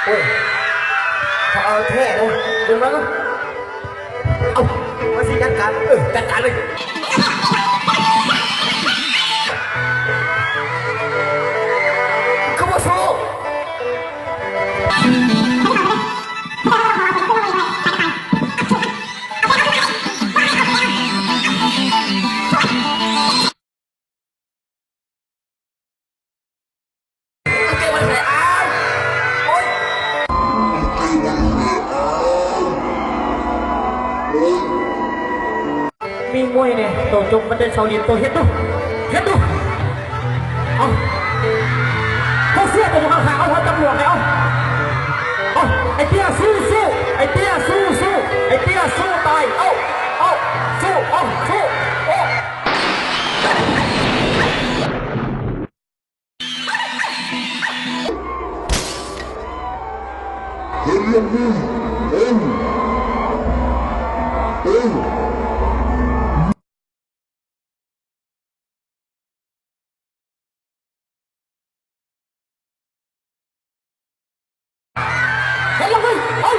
ເອີ ຖ້າເອົາແທ້ເດ້ ເບິ່ງເບິ່ງ ເອົາ ວ່າຊິຈັດການ ເອີ ຈັດການເລີຍ ຄືບໍ່ສູ້? ມີມວຍແດ່ ໂຕຈົບມັນໄດ້ຊາວຫຼຽນ ໂຕເຮັດດູ ເຮັດດູ ເອົາ ເຮົາເສຍໂຕຢູ່ຂ້າງໆ ເອົາ ເຮົາຕຳຫຼວດແລ້ວ ເອົາ ເອົາ ໄອ້ເຕ້ຍສູ້ໆ ໄອ້ເຕ້ຍສູ້ໆ ໄອ້ເຕ້ຍສູ້ຕາຍ ເອົາ ເອົາ ສູ້ ເອົາ ສູ້ ເອົາ. ເຮັດລະບຸ້ມ ເອີ ເອີ. ເຮັດລະບຸ້ມ ເອົາ.